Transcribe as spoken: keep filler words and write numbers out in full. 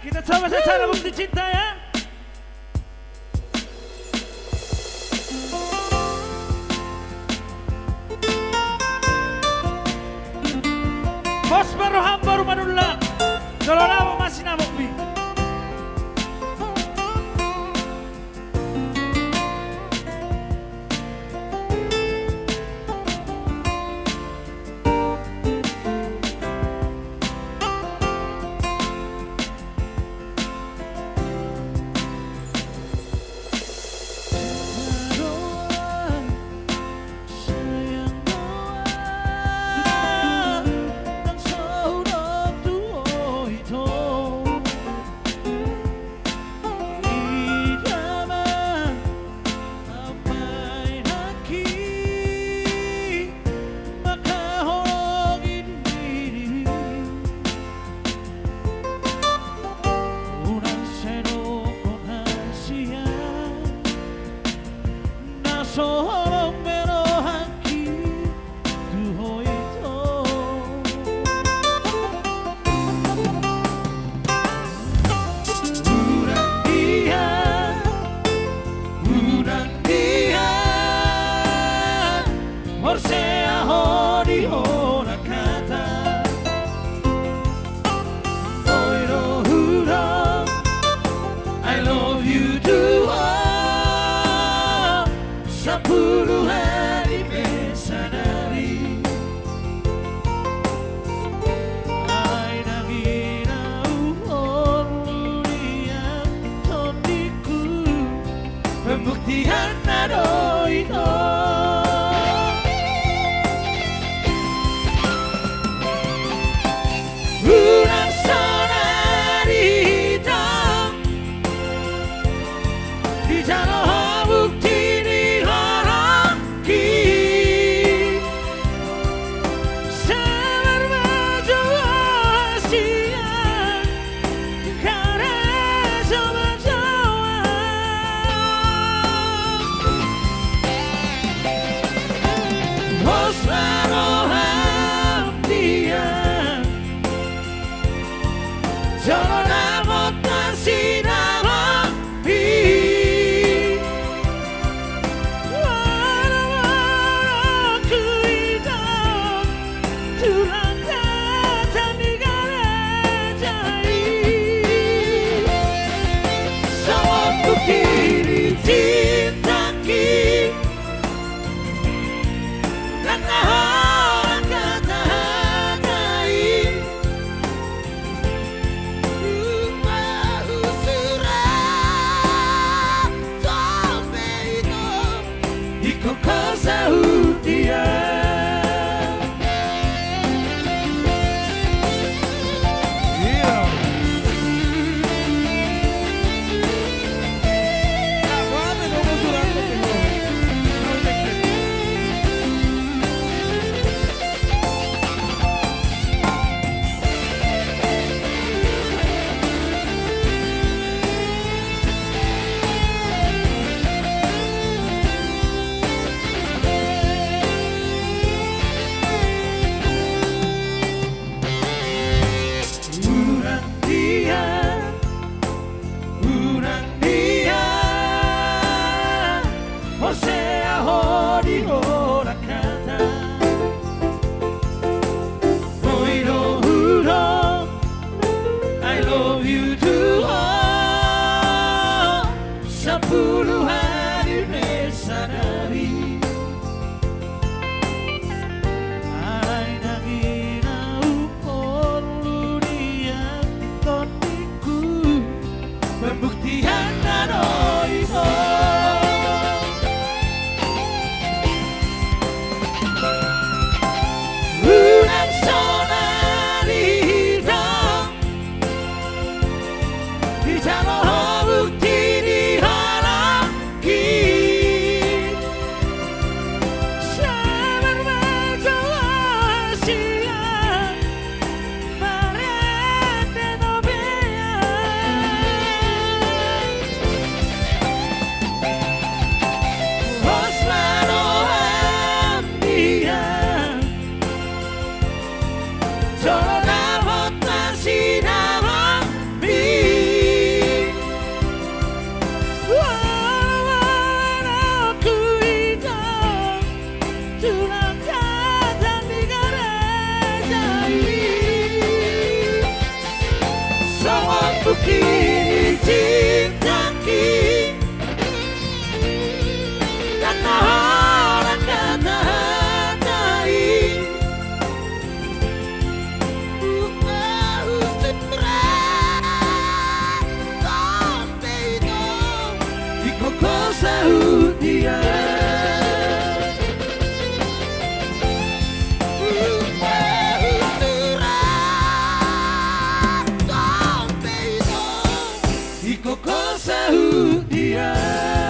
Kita coba secara bukti cinta, ya. Pos ma roham boru Manullang, jolo lamot ma sinamotmi. Sampulu hali pe sadari. Ai na ginau ngolu di angka tondingku, pembuktianna do ito. Unang sonari ito dijalo ho bukti ni rohangki. Sabar ma jo hasian karejo ma jo. Pos ma roham dia, jolo lamot ma sinamotmi. Wala wala kuita tulang kata ni gareja i. Songon bukti ni cintangki. Nang na holan kata-kata i. Hupahusurat dope ito, ingkon ho saut dia. Iya. Unang dia, unang dia, porsea ho di holan kata. Boi do hudok I love you tu ho sampulu hali pe sadari. Alai na ginau ngolu di angka tondingku, pembuktianna do ito. Saut dia.